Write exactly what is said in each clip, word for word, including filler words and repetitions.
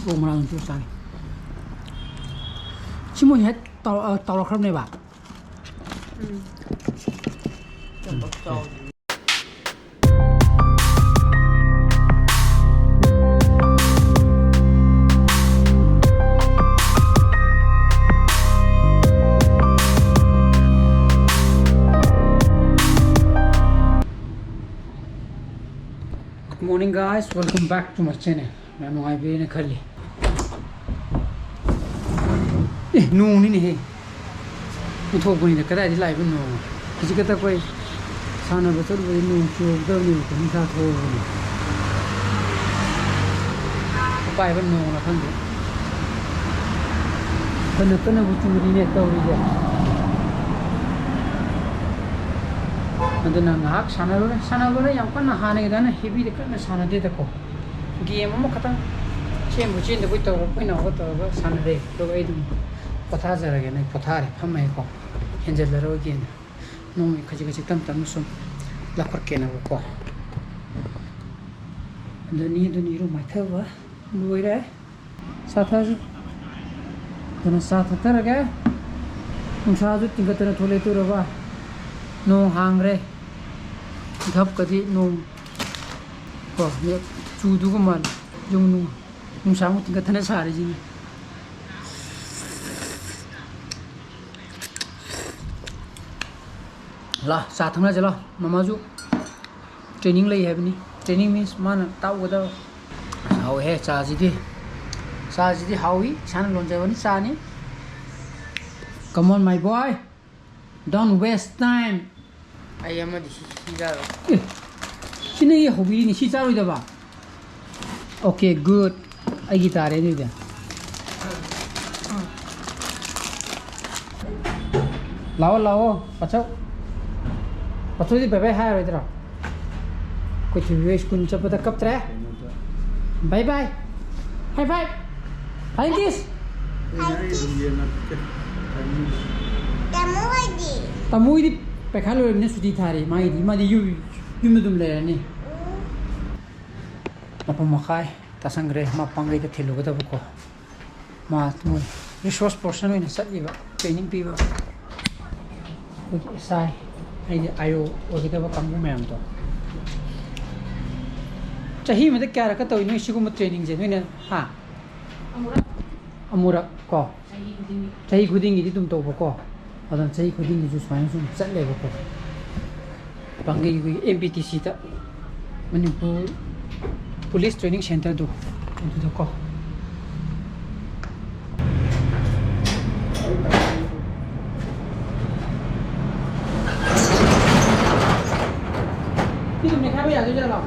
ꯃꯣꯔꯣꯛ ꯃꯅꯥ ꯑꯗꯨꯝ ꯆꯨꯔ ꯆꯥꯒꯦ꯫ ꯁꯤ ꯃꯣꯏ ꯍꯦꯛ ꯇꯧ-, ꯑ, ꯇꯧꯔꯛꯈ꯭ꯔꯕꯅꯦꯕ꯫ ꯎꯝ꯫ Good morning, guys. Welcome back to my channel. ꯌꯥꯝ ꯅꯨꯡꯉꯥꯏꯕꯤꯔꯦꯅ ꯈꯜꯂꯤ꯫ ꯑꯦ, ꯅꯣꯡꯅꯤꯅꯦꯍꯦ꯫ ꯄꯨꯊꯣꯛꯄꯅꯤꯅ ꯀꯗꯥꯏꯗ ꯂꯥꯛꯏꯕ ꯅꯣꯡ? ꯍꯧꯖꯤꯛ ꯈꯛꯇ ꯑꯩꯈꯣꯏ ꯁꯥꯟꯅꯕ ꯆꯠꯂꯨꯕꯗꯤ ꯅꯣꯡ ꯆꯨꯍꯧꯗꯕꯅꯦꯕꯀꯣ, ꯅꯨꯡꯁꯥ ꯊꯣꯛꯑꯕꯅꯤ꯫ ꯄꯥꯏꯕ ꯅꯣꯡꯂ ꯈꯪꯗꯦ꯫ ꯀꯟꯅ ꯀꯟꯅꯕꯨ ꯆꯨꯔꯤꯅꯦ ꯇꯧꯔꯤꯁꯦ꯫ ꯑꯗꯨꯅ ꯉꯥꯏꯍꯥꯛ ꯁꯥꯟꯅꯔꯨꯔꯦ꯫ ꯁꯥꯟꯅꯕꯗ ꯌꯥꯝ ꯀꯟꯅ ꯍꯥꯟꯅꯒꯤꯗꯅ ꯍꯦꯕꯤꯗ ꯀꯟꯅ ꯁꯥꯟꯅꯗꯦꯗꯀꯣ꯫ ꯒꯦꯝ ꯑꯃꯈꯛꯇꯪ ꯆꯦꯟꯕꯨ ꯆꯦꯟꯗꯕꯣꯏ ꯇꯧꯔꯒ ꯀꯨꯏꯅ ꯍꯧꯒꯠꯇꯧꯔꯒ ꯁꯥꯟꯅꯔꯦ꯫ ꯑꯗꯨꯒ ꯑꯩ ꯑꯗꯨꯝ ꯄꯣꯊꯥꯖꯔꯒꯦꯅ ꯑꯩ ꯄꯣꯊꯥꯔꯦ, ꯐꯝꯃꯦꯀꯣ꯫ ꯍꯦꯟꯖꯜꯂꯔꯣꯏꯒꯦꯅ꯫ ꯅꯣꯡꯃꯩ ꯈꯖꯤꯛ ꯈꯖꯤꯛ ꯇꯞ ꯇꯞꯅ ꯁꯨꯝ ꯂꯧꯈꯠꯀꯦꯅꯕꯀꯣ꯫ ꯑꯗꯨꯅꯤ, ꯑꯗꯨꯅꯤ ꯏꯔꯨ ꯃꯥꯏꯊꯕ ꯂꯣꯏꯔꯦ꯫ ꯆꯥ ꯊꯛꯑꯁꯤ꯫ ꯑꯗꯨꯅ ꯆꯥ ꯊꯛꯊꯔꯒꯦ꯫ ꯅꯨꯡꯁꯥꯁꯨ ꯇꯤꯡꯈꯠꯇꯅ ꯊꯣꯛꯂꯛꯇꯣꯔꯕ꯫ ꯅꯣꯡ ꯍꯥꯡꯈ꯭ꯔꯦ꯫ ꯙꯞꯀꯗꯤ ꯅꯣꯡ ꯀꯣ, ꯆꯨꯗꯨꯒ ꯃꯥꯜꯂꯦ꯫ ꯌꯨꯝ ꯅꯨꯡ-, ꯅꯨꯡꯁꯥꯃꯨꯛ ꯇꯤꯡꯈꯠꯇꯅ ꯁꯥꯔꯤꯁꯤꯅꯤ꯫ ꯂꯥ, ꯆꯥ ꯊꯛꯅꯁꯦ ꯂꯥ꯫ ꯃꯃꯥꯁꯨ training ꯂꯩ ꯍꯥꯏꯕꯅꯤ꯫ Training means ꯃꯥꯅ ꯇꯥꯛꯎꯒꯗꯕ꯫ ꯍꯥꯎꯋꯦꯍꯦ ꯆꯥꯁꯤꯗꯤ꯫ ꯆꯥꯁꯤꯗꯤ ꯍꯥꯎꯏ꯫ ꯏꯁꯥꯅ ꯂꯣꯟꯖꯕꯅꯤ ꯆꯥꯅꯤ꯫ Come on, my boy. Don't waste time. ꯑꯩ ꯑꯃꯗꯤ ꯁꯤ, ꯁꯤ ꯆꯥꯔꯣꯏ꯫ ꯑꯦ, ꯁꯤ ꯅꯪꯒꯤ ꯍꯧꯕꯤꯔꯤꯅꯤ, ꯁꯤ ꯆꯥꯔꯣꯏꯗꯕ? Okay, good. ꯑꯩꯒꯤ ꯇꯥꯔꯦ ꯑꯗꯨꯗꯤ꯫ ꯂꯥꯛꯑꯣ, ꯂꯥꯛꯑꯣ, ꯄꯥꯆꯧ꯫ ꯄꯥꯆꯧꯗꯤ bye bye ꯍꯥꯏꯔꯣꯏꯗ꯭ꯔꯣ? ꯑꯩꯈꯣꯏ ꯊꯣꯏꯕꯤ ꯍꯣꯏ ꯁ꯭ꯀꯨꯜ ꯆꯠꯄꯗ ꯀꯞꯇ꯭ꯔꯦ꯫ Bye bye. High five. Flying kiss. ꯇꯥꯃꯣ ꯍꯣꯏꯗꯤ? ꯇꯥꯃꯣ ꯍꯣꯏꯗꯤ ꯄꯩꯈꯥ ꯂꯣꯏꯔꯕꯅꯤꯅ ꯁꯨꯇꯤ ꯊꯥꯔꯦ꯫ ꯃꯥꯒꯤꯗꯤ, ꯃꯥꯗꯤ ꯌꯨꯝ, ꯌꯨꯝꯗ ꯑꯗꯨꯝ ꯂꯩꯔꯅꯤ꯫ ꯎꯝ꯫ ꯃꯥꯄꯟ ꯃꯈꯥꯏ꯫ ꯇꯥꯁꯟꯈ꯭ꯔꯦ꯫ ꯃꯥ ꯄꯥꯡꯒꯩꯗ ꯊꯤꯜꯂꯨꯒꯗꯕꯀꯣ꯫ ꯃꯥ ꯃꯣꯏ ꯔꯤꯁꯣꯔꯁ ꯄꯔꯁꯟ ꯑꯣꯏꯅ ꯆꯠꯂꯤꯕ, ꯇ꯭ꯔꯦꯅꯤꯡ ꯄꯤꯕ꯫ ꯑꯩꯈꯣꯏꯒꯤ ꯑꯦꯁ ꯑꯥꯏ, ꯍꯥꯏꯗꯤ ꯑꯥꯏ ꯑꯣ ꯑꯣꯏꯒꯗꯕ ꯀꯥꯡꯕꯨ ꯃꯌꯥꯝꯗꯣ꯫ ꯆꯍꯤ ꯑꯃꯗ ꯀꯌꯥꯔꯛꯀ ꯇꯧꯏ ꯅꯣꯏ ꯁꯤꯒꯨꯝꯕ ꯇ꯭ꯔꯦꯅꯤꯡꯁꯦ ꯅꯣꯏꯅ? ꯍꯥ? ꯑꯃꯨꯔꯛ꯫ ꯑꯃꯨꯔꯛ ꯀꯣ? ꯆꯍꯤ ꯈꯨꯗꯤꯡꯒꯤ꯫ ꯆꯍꯤ ꯈꯨꯗꯤꯡꯒꯤꯗꯤ ꯑꯗꯨꯝ ꯇꯧꯕꯀꯣ꯫ ꯑꯗꯨꯅ ꯆꯍꯤ ꯈꯨꯗꯤꯡꯒꯤꯁꯨ ꯁꯨꯃꯥꯏꯅ ꯁꯨꯝ ꯆꯠꯂꯦꯕꯀꯣ꯫ ꯄꯥꯡꯒꯩ ꯑꯩꯈꯣꯏꯒꯤ ꯑꯦꯝ ꯕꯤ ꯇꯤ ꯁꯤꯗ, ꯃꯅꯤꯄꯨꯔ ꯄꯨꯂꯤꯁ ꯇ꯭ꯔꯦꯅꯤꯡ ꯁꯦꯟꯇꯔꯗꯣ ꯑꯗꯨꯗꯀꯣ꯫ ꯁꯤ ꯑꯗꯨꯝ ꯅꯦꯠꯈꯥꯏꯕ ꯌꯥꯗꯣꯏꯖꯥꯠꯂꯣ?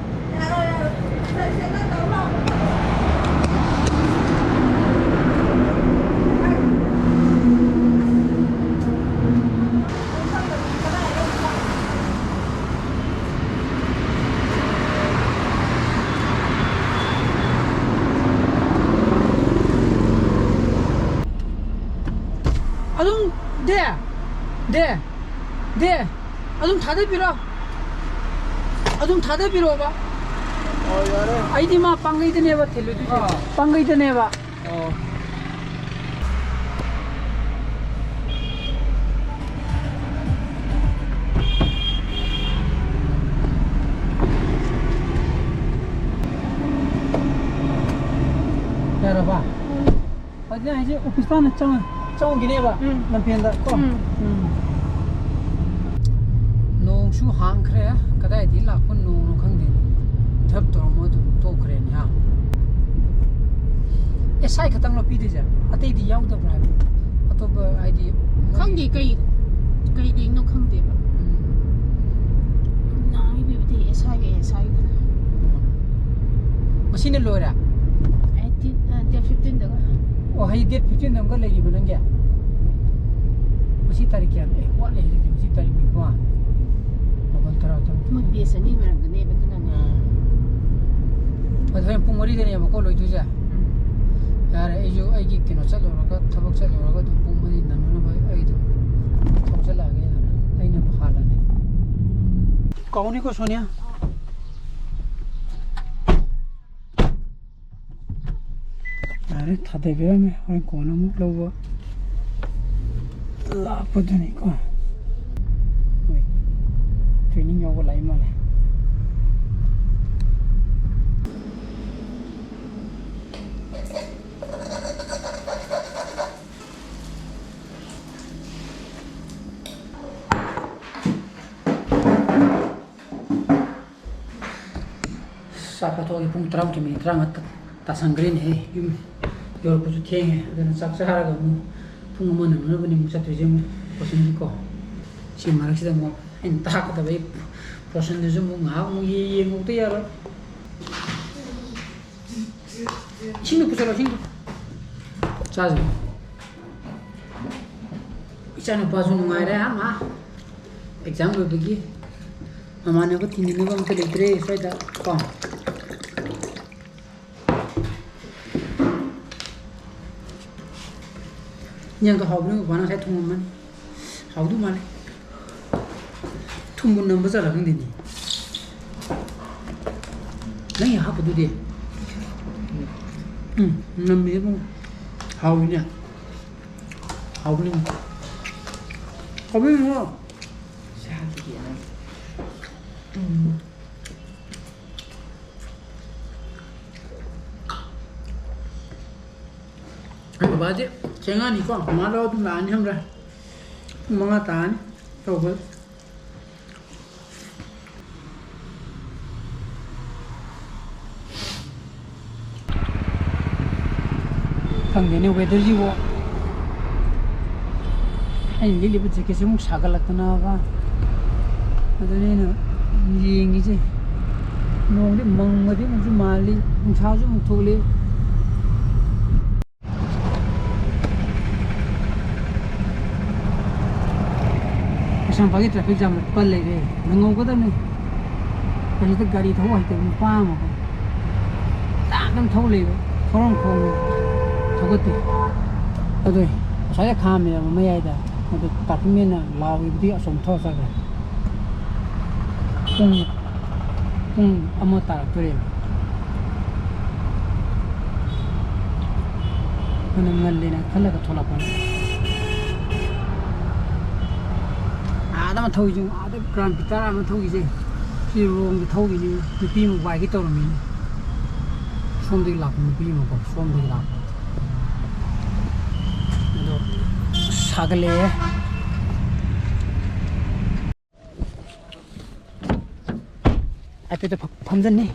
ꯑꯗꯨꯝ, ꯗꯦ, ꯗꯦ, ꯗꯦ, ꯑꯗꯨꯝ ꯊꯥꯗꯕꯤꯔꯣ, ꯑꯗꯨꯝ ꯊꯥꯗꯕꯤꯔꯣꯕ꯫ ꯑꯣ, ꯌꯥꯔꯦ꯫ ꯑꯩꯗꯤ ꯃꯥ ꯄꯥꯡꯒꯩꯗꯅꯦꯕ ꯊꯤꯜꯂꯨꯗꯣꯏꯁꯦ꯫ ꯑꯥ꯫ ꯄꯥꯡꯒꯩꯗꯅꯦꯕ꯫ ꯑꯣ꯫ ꯌꯥꯔꯕ? ꯑꯗꯨꯅ ꯍꯥꯏꯁꯦ ꯑꯣꯐꯤꯁ ꯇꯥꯟꯅ ꯆꯪꯉ-, ꯆꯪꯉꯨꯈꯤꯅꯦꯕ ꯎꯝ꯫ ꯂꯝꯐꯦꯜꯗ ꯀꯣ? ꯎꯝ꯫ ꯎꯝ꯫ ꯅꯣꯡꯁꯨ ꯍꯥꯡꯈ꯭ꯔꯦ꯫ ꯀꯗꯥꯏꯗꯒꯤ ꯂꯥꯛꯄ ꯅꯣꯡꯅꯣ ꯈꯪꯗꯦꯅꯦ꯫ ꯙꯞ ꯇꯧꯔꯝꯃ ꯑꯗꯨꯝ ꯇꯣꯛꯈ꯭ꯔꯦꯅꯦ, ꯍꯥ? ꯑꯦꯁ ꯑꯥꯏ ꯈꯛꯇꯪ ꯂꯧꯕꯤꯗꯣꯏꯁꯦ? ꯑꯇꯩꯗꯤ ꯌꯥꯎꯗꯕ꯭ꯔꯥ ꯍꯥꯏꯕ? ꯑꯇꯣꯞꯄ ꯍꯥꯏꯗꯤ ꯃꯣꯏ ꯈꯪꯗꯦ, ꯀꯩ, ꯀꯩꯗꯩꯅꯣ ꯈꯪꯗꯦꯕ꯫ ꯎꯝ꯫ ꯅꯥꯏꯗꯕꯗꯤ ꯑꯦꯁ ꯑꯥꯏꯒ ꯑꯦꯁ ꯑꯥꯏꯒ꯫ ꯎꯝ꯫ ꯉꯁꯤꯅ ꯂꯣꯏꯔꯦ? ꯑꯩꯠꯇꯤꯟ, ꯑ, ꯗꯦꯠ ꯐꯤꯐꯇꯤꯟꯗꯒ꯫ ꯑꯣ, ꯍꯌꯦꯡ ꯗꯦꯠ ꯐꯤꯐꯇꯤꯟꯗ ꯑꯃꯒ ꯂꯩꯔꯤꯕ ꯅꯪꯒꯤ? ꯉꯁꯤ ꯇꯥꯔꯤꯛ ꯀꯌꯥꯅꯣ? ꯑꯦ, ꯋꯥꯠꯂꯤ ꯍꯧꯖꯤꯛꯇꯤ꯫ ꯉꯁꯤ ꯇꯥꯔꯤꯛ ꯅꯤꯄꯥꯟ꯫ ꯃꯥꯄꯟ, ꯇꯔꯥ, ꯇꯔꯥ꯫ ꯃꯣꯏ ꯕꯦꯁ ꯑꯅꯤ ꯑꯣꯏꯔꯝꯒꯅꯦꯕ, ꯑꯗꯨꯅꯅꯦ꯫ ꯑꯥ꯫ ꯑꯗꯨ ꯍꯣꯔꯦꯟ ꯄꯨꯡ ꯃꯔꯤꯗꯅꯦꯕꯀꯣ ꯂꯣꯏꯗꯣꯏꯁꯦ? ꯎꯝ꯫ ꯌꯥꯔꯦ, ꯑꯩꯁꯨ ꯑꯩꯒꯤ ꯀꯩꯅꯣ ꯆꯠꯂꯨꯔꯒ, ꯊꯕꯛ ꯆꯠꯂꯨꯔꯒ ꯑꯗꯨꯝ ꯄꯨꯡ ꯃꯔꯤ ꯅꯪꯅꯅꯕ ꯑꯩ ꯑꯗꯨꯝ ꯊꯧꯖꯜꯂꯛꯑꯒꯦ꯫ ꯌꯥꯔꯦ, ꯑꯩꯅꯕꯨ ꯍꯥꯜꯂꯅꯤ꯫ ꯀꯥꯎꯅꯤꯀꯣ, ꯁꯣꯅꯤꯌꯥ꯫ ꯌꯥꯔꯦ, ꯊꯥꯗꯕꯤꯔꯝꯃꯦ꯫ ꯍꯣꯔꯦꯟ ꯀꯣꯟꯅ ꯑꯃꯨꯛ ꯂꯧꯕ ꯂꯥꯛꯄꯗꯨꯅꯤꯀꯣ꯫ ꯍꯣꯏ, training ꯌꯥꯎꯕ ꯂꯥꯛꯏ ꯃꯥꯜꯂꯦ꯫ ꯆꯥꯛ ꯆꯥꯊꯣꯛꯑꯒ ꯄꯨꯡ ꯇꯔꯥꯃꯥꯊꯣꯏ ꯃꯤꯅꯤꯠ ꯇꯔꯥꯃꯉꯥ ꯇꯥ-, ꯇꯥꯁꯟꯈ꯭ꯔꯦꯅꯦꯍꯦ꯫ ꯌꯨꯝ ꯌꯧꯔꯛꯄꯁꯨ ꯊꯦꯡꯉꯦ꯫ ꯑꯗꯨꯅ ꯆꯥꯛ ꯆꯥꯔꯒ ꯑꯃꯨꯛ ꯄꯨꯡ ꯑꯃ ꯅꯪꯅꯕꯅꯦ ꯑꯃꯨꯛ ꯆꯠꯇꯣꯏꯁꯦ ꯑꯃꯨꯛ coachingꯒꯤꯀꯣ꯫ ꯁꯤ ꯃꯔꯛꯁꯤꯗ ꯑꯃꯨꯛ ꯑꯩꯅ ꯇꯥꯛꯀꯗꯕ ꯑꯩ portionꯗꯨꯁꯨ ꯑꯃꯨꯛ ꯉꯥꯏꯍꯥꯛ ꯑꯃꯨꯛ ꯌꯦ-, ꯌꯦꯡꯉꯨꯕꯗ ꯌꯥꯔꯣꯏ꯫ ꯏꯁꯤꯡꯗꯣ ꯄꯨꯁꯜꯂꯣ, ꯏꯁꯤꯡꯗꯣ꯫ ꯆꯥꯁꯦ꯫ ꯏꯆꯥꯅꯨꯄꯥꯁꯨ ꯅꯨꯡꯉꯥꯏꯔꯦ, ꯃꯥ exam ꯂꯣꯏꯕꯒꯤ꯫ ꯃꯃꯥꯟꯅꯕ ꯇꯤꯟꯅꯅꯕ ꯑꯝꯇ ꯂꯩꯇ꯭ꯔꯦ ꯁ꯭ꯋꯥꯏꯗ ꯀꯣ꯫ ꯏꯟꯖꯥꯡꯗꯣ ꯍꯥꯎꯕꯅꯤ, ꯕꯕꯥꯅ ꯉꯁꯥꯏ ꯊꯣꯡꯉꯝꯃꯅꯤ꯫ ꯍꯥꯎꯗꯧ ꯃꯥꯜꯂꯦ꯫ ꯊꯨꯝꯕꯨ ꯅꯝꯕ ꯖꯥꯠꯂ ꯈꯪꯗꯦꯅꯦ꯫ ꯅꯪꯒꯤ ꯍꯥꯞꯄꯗꯨꯗꯤ? ꯎꯝ, ꯅꯝꯃꯦ ꯏꯕꯨꯡꯉꯣ꯫ ꯍꯥꯎꯏꯅꯦ꯫ ꯍꯥꯎꯕꯅꯤ꯫ ꯍꯥꯎꯕꯅꯤ ꯏꯕꯨꯡꯉꯣ꯫ ꯎꯝ꯫ ꯑꯩ ꯕꯕꯥꯗꯤ ꯊꯦꯡꯉꯛꯑꯅꯤꯀꯣ, ꯃꯃꯥ ꯂꯧ ꯑꯗꯨꯝ ꯂꯥꯛꯑꯅꯤ ꯈꯪꯕ꯭ꯔꯥ? ꯄꯨꯡ ꯃꯉꯥ ꯇꯥꯔꯅꯤ ꯇꯧꯕꯗ꯫ ꯈꯪꯗꯦꯅꯦ weatherꯁꯤꯕꯨ꯫ ꯑꯩꯅ ꯂꯤꯠꯂꯤꯕ jacketꯁꯦ ꯑꯃꯨꯛ ꯁꯥꯒꯠꯂꯛꯇꯅꯕ꯫ ꯑꯗꯨꯅꯦ ꯑꯩꯅ ꯌꯦꯡꯉꯤꯁꯦ꯫ ꯅꯣꯡꯗꯤ ꯃꯪꯕꯗꯤ ꯑꯃꯨꯛꯁꯨ ꯃꯥꯜꯂꯤ, ꯅꯨꯡꯁꯥꯁꯨ ꯑꯃꯨꯛ ꯊꯣꯛꯂꯛꯏ꯫ ꯀꯩꯁꯥꯝꯄꯥꯠꯀꯤ traffic jamꯗ ꯄꯜ ꯂꯩꯔꯦ꯫ ꯅꯪꯍꯧꯒꯗꯕꯅꯤ꯫ ꯍꯧꯖꯤꯛꯇ ꯒꯥꯔꯤ ꯊꯧꯕ ꯍꯩꯇꯕ ꯅꯨꯄꯥ ꯑꯃ ꯇꯥꯛ ꯇꯥꯛ ꯊꯧ ꯂꯩꯕ꯫ ꯊꯧꯔꯝ ꯈꯣꯡꯅ ꯊꯧꯒꯠꯇꯦ꯫ ꯑꯗꯨ ꯉꯁꯥꯏꯗ ꯈꯥꯝꯃꯦꯕ ꯃꯌꯥꯏꯗ꯫ ꯑꯗꯨ traffic manꯅ ꯂꯥꯎꯔꯤꯕꯗꯤ ꯑꯁꯣꯝ ꯊꯧꯔ ꯆꯠꯈ꯭ꯔꯦ꯫ ꯄꯨꯡ, ꯄꯨꯡ ꯑꯃ ꯇꯥꯔꯛꯇꯣꯔꯦꯕ꯫ ꯑꯩꯈꯣꯏꯅ ꯉꯜꯂꯦꯅ ꯈꯜꯂꯒ ꯊꯣꯛꯂꯛꯄꯅꯤ꯫ ꯑꯥꯗ ꯑꯃ ꯊꯧꯔꯤꯁꯦ, ꯑꯥꯗ ꯒ꯭ꯔꯥꯟ ꯐꯤꯇꯥꯔ ꯑꯃ ꯊꯧꯔꯤꯁꯦ, ꯁꯤ ꯔꯣꯝꯗ ꯊꯧꯔꯤꯅꯤ꯫ ꯅꯨꯄꯤ ꯑꯃ ꯋꯥꯏꯒꯦ ꯇꯧꯔꯝꯃꯤꯅꯤ꯫ ꯁꯣꯝꯗꯒꯤ ꯂꯥꯛꯄ ꯅꯨꯄꯤ ꯑꯃꯀꯣ, ꯁꯣꯝꯗꯒꯤ ꯂꯥꯛꯄ꯫ ꯑꯗꯣ ꯁꯥꯒꯠꯂꯛꯑꯦ꯫ ꯍꯥꯏꯐꯦꯠꯇ ꯐ-, ꯐꯝꯖꯟꯅꯤ꯫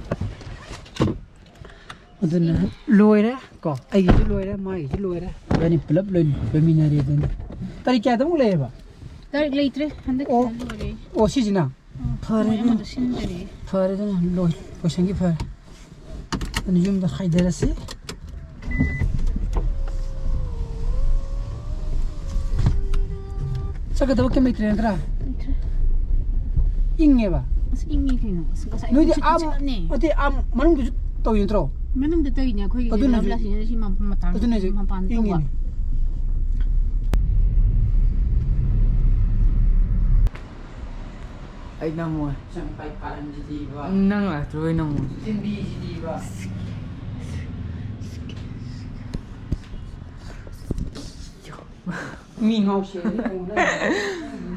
ꯑꯗꯨꯅ ꯂꯣꯏꯔꯦ ꯀꯣ, ꯑꯩꯒꯤꯁꯨ ꯂꯣꯏꯔꯦ, ꯃꯥꯒꯤꯁꯨ ꯂꯣꯏꯔꯦ, ꯏꯕꯥꯅꯤ ꯄꯨꯂꯞ ꯂꯣꯏ-, ꯂꯣꯏꯃꯤꯟꯅꯔꯦ ꯑꯗꯨꯅꯤ꯫ ꯇꯥꯔꯤꯛ ꯀꯌꯥꯗꯃꯨꯛ ꯂꯩꯌꯦꯕ? ꯇꯥꯔꯤꯛ ꯂꯩꯇ꯭ꯔꯦ, ꯍꯟꯗꯛ ꯑꯣ꯫ ꯂꯣꯏꯔꯦ꯫ ꯑꯣ, ꯁꯤꯁꯤꯅ? ꯑꯥ, ꯐꯔꯦ ꯃꯣꯏ ꯑꯗꯨꯅ꯫ ꯑꯃꯗꯣ ꯁꯤꯟꯗꯔꯤ꯫ ꯐꯔꯦ ꯑꯗꯨꯅ, ꯂꯣꯏ-, ꯂꯣꯏꯁꯟꯒꯤ ꯐꯔꯦ꯫ ꯑꯗꯨꯅ ꯌꯨꯝꯗ ꯍꯥꯏꯗꯔꯁꯤ꯫ ꯆꯠꯀꯗꯕ ꯀꯩꯝ ꯂꯩꯇ꯭ꯔꯦ ꯅꯠꯇ꯭ꯔꯥ? ꯂꯩꯇ꯭ꯔꯦ꯫ ꯏꯪꯉꯦꯕ꯫ ꯑꯁ, ꯏꯪꯉꯤ ꯀꯩꯅꯣ꯫ ꯑꯁ, ꯉꯁꯥꯏ ꯅꯣꯏꯗꯤ ꯅꯨꯡꯁꯤꯠ ꯑꯥ, ꯈꯨꯁꯤꯠ ꯑꯃꯅꯦ꯫ ꯅꯠꯇꯦ, ꯑꯥ, ꯃꯅꯨꯡꯗꯁꯨ ꯇꯧꯔꯤ ꯅꯠꯇ꯭ꯔꯣ? ꯃꯅꯨꯡꯗ ꯇꯧꯔꯤꯅꯦ ꯑꯩꯈꯣꯏꯒꯤ ꯑꯗꯨꯅꯁꯨ, ꯂꯝꯂꯥꯁꯤꯡꯁꯤꯅ ꯁꯤ ꯃ-, ꯃꯇꯥꯡ ꯑꯗꯨꯅꯁꯨ ꯃꯄꯥꯟ ꯇꯧꯕ꯫ ꯏꯪꯉꯤꯅꯦ꯫ ꯑꯩ ꯅꯝꯃꯣꯏ꯫ ꯁꯪ ꯄꯥꯏ ꯄꯥꯔꯟꯁꯤꯗꯤꯕ꯫ ꯅꯪ ꯂꯥꯛꯇ꯭ꯔꯣ ꯑꯩ ꯅꯝꯃꯣꯏ꯫ ꯆꯤꯟꯕꯤꯁꯤꯗꯤꯕ꯫ ꯃꯤ ꯉꯥꯎꯁꯦ꯫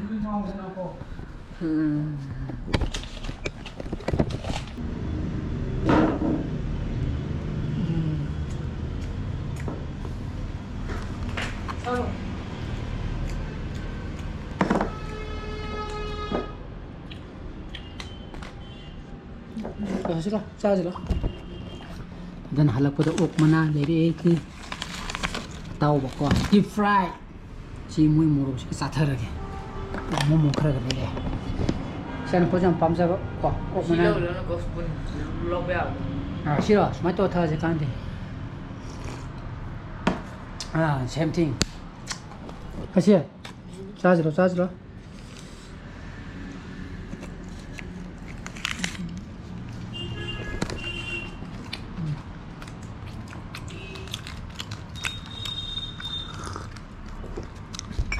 ꯃꯤ ꯉꯥꯎꯗꯅꯀꯣ꯫ ꯎꯝ꯫ ꯎꯝ꯫ ꯆꯥꯔꯣ꯫ ꯆꯥꯁꯤꯔꯣ, ꯆꯥꯁꯤꯔꯣ꯫ ꯑꯗꯨꯅ ꯍꯜꯂꯛꯄꯗ ꯑꯣꯛ ꯃꯅꯥ ꯂꯩꯔꯛꯑꯦ, ꯑꯇꯥꯎꯕꯀꯣ, deep fry꯫ ꯁꯤ ꯃꯣꯏ ꯃꯣꯔꯣꯛꯁꯤꯒ ꯆꯥꯊꯔꯒꯦ꯫ ꯃꯣꯃꯣ ꯈꯔꯒ ꯂꯩꯔꯛꯑꯦ꯫ ꯏꯆꯥꯅꯨꯄꯥꯁꯨ ꯌꯥꯝ ꯄꯥꯝꯖꯕ ꯀꯣ, ꯑꯣꯛ ꯁꯤ ꯃꯅꯥ꯫ ꯂꯧꯔꯨꯔꯅꯨꯀꯣ, spoon ꯂꯧꯕ ꯌꯥꯕꯅꯤ꯫ ꯑꯥ, ꯁꯤꯔꯣ? ꯁꯨꯃꯥꯏꯅ ꯇꯧꯔ ꯊꯛꯑꯁꯦ, ꯀꯥꯟꯗꯦ꯫ ꯑꯥ, same thing꯫ ꯑꯁꯤ ꯆꯥꯁꯤꯔꯣ, ꯆꯥꯁꯤꯔꯣ?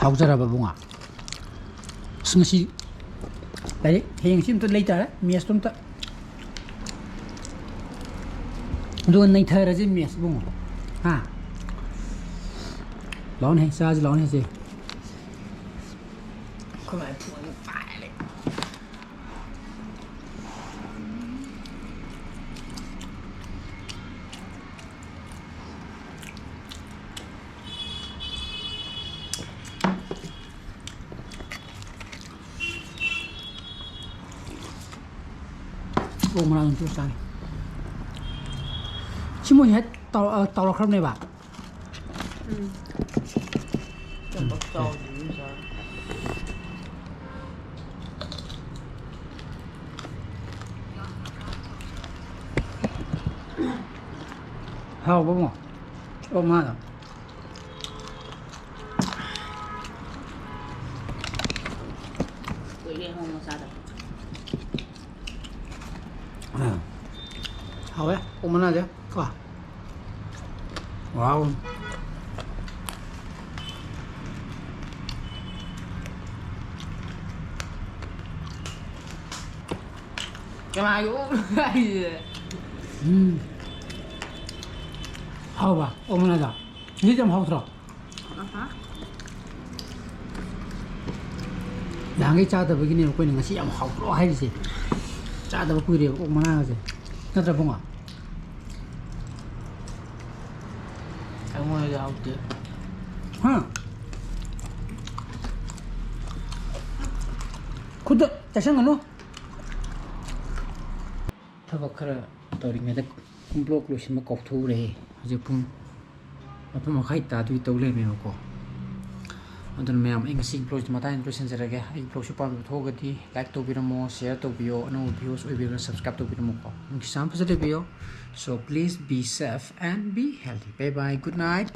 ꯍꯥꯎꯖꯔꯕ ꯕꯨꯡꯉꯣ꯫ ꯑꯁ, ꯉꯁꯤ ꯂꯥꯏꯔꯤꯛ ꯍꯌꯦꯡꯁꯤ ꯑꯝꯇ ꯂꯩꯇꯥꯔꯦ, ꯃꯦꯠꯁꯇꯣ ꯑꯝꯇ꯫ ꯑꯗꯨꯒ ꯅꯩꯊꯔꯁꯦ ꯃꯦꯠꯁ ꯕꯨꯡꯉꯣ꯫ ꯍꯥ? ꯂꯥꯛꯑꯣꯅꯦ, ꯆꯥꯁꯤ ꯂꯥꯛꯑꯣꯅꯦ, ꯆꯦ꯫ ꯑꯩꯈꯣꯏ ꯃꯥꯏ ꯐꯣꯟ ꯄꯥꯏꯔꯦ꯫ ꯑꯣꯛ ꯃꯅꯥ ꯑꯗꯨꯝ ꯆꯨꯞ ꯆꯥꯅꯤ꯫ ꯁꯤ ꯃꯣꯏ ꯍꯦꯛ ꯇꯧ-, ꯑ, ꯇꯧꯔꯛꯈ꯭ꯔꯕꯅꯦꯕ꯫ ꯎꯝ꯫ ꯆꯥꯎꯗ꯭ꯔꯤꯕ ꯆꯥ꯫ ꯍꯥꯎꯕ꯭ꯔꯣ? ꯑꯣꯛ ꯃꯅꯥꯗꯣ꯫ ꯀꯨꯏꯔꯦ ꯃꯣꯃꯣ ꯆꯥꯗꯕ꯫ ꯑꯥ꯫ ꯍꯥꯎꯋꯦ, ꯑꯣꯛ ꯃꯅꯥꯁꯦ꯫ ꯀꯣ꯫ ꯋꯥꯎ꯫ ꯀꯅꯥꯒꯤ ꯑꯣꯛꯅꯣ ꯍꯥꯏꯁꯦ? ꯎꯝ꯫ ꯍꯥꯎꯕ, ꯑꯣꯛ ꯃꯅꯥꯗꯣ꯫ ꯁꯤꯗꯤ ꯌꯥꯝ ꯍꯥꯎꯇ꯭ꯔꯣ? ꯑꯍꯥ꯫ ꯅꯍꯥꯟꯈꯩ ꯆꯥꯗꯕꯒꯤꯅꯦꯕ ꯑꯩꯈꯣꯏꯅ ꯉꯁꯤ ꯌꯥꯝ ꯍꯥꯎꯇ꯭ꯔꯣ ꯍꯥꯏꯔꯤꯁꯦ꯫ ꯆꯥꯗꯕ ꯀꯨꯏꯔꯦꯕ ꯑꯣꯛ ꯃꯅꯥꯒꯁꯦ꯫ ꯅꯠꯇ꯭ꯔ ꯕꯨꯡꯉꯣ? ꯑꯩꯉꯣꯟꯗꯗꯤ ꯍꯥꯎꯇꯦ꯫ ꯍꯥ? ꯈꯨꯠꯇ ꯆꯥꯏꯁꯟꯒꯅꯨ꯫ ꯊꯕꯛ ꯈꯔ ꯇꯧꯔꯤꯉꯩꯗ ꯄꯨꯡ ꯕ꯭ꯂꯣꯛ ꯂꯣꯏꯁꯤꯟꯕ ꯀꯥꯎꯊꯣꯛꯎꯔꯦ꯫ ꯍꯧꯖꯤꯛ ꯄꯨꯡ ꯃꯥꯄꯟ ꯃꯈꯥꯏ ꯇꯥꯗꯣꯏ ꯇꯧ ꯂꯩꯔꯝꯃꯦꯕꯀꯣ꯫ ꯑꯗꯨꯅ ꯃꯌꯥꯝ, ꯑꯩ ꯉꯁꯤꯒꯤ ꯕ꯭ꯂꯣꯛꯁꯤ ꯃꯇꯥꯡꯗ ꯂꯣꯏꯁꯤꯟꯖꯔꯒꯦ꯫ ꯑꯩꯒꯤ ꯕ꯭ꯂꯣꯛꯁꯤ ꯄꯥꯝꯕꯤꯕ ꯊꯣꯛꯑꯒꯗꯤ like ꯇꯧꯕꯤꯔꯝꯃꯣ, share ꯇꯧꯕꯤꯌꯣ, ꯑꯅꯧꯕ viewers ꯑꯣꯏꯕꯤꯔꯒꯅ subscribe ꯇꯧꯕꯤꯔꯝꯃꯣꯀꯣ꯫ ꯅꯨꯡꯁꯤꯆꯥꯟꯅ ꯐꯖꯅ ꯂꯩꯕꯤꯌꯣ꯫ So please be safe and be healthy. Bye bye, good night.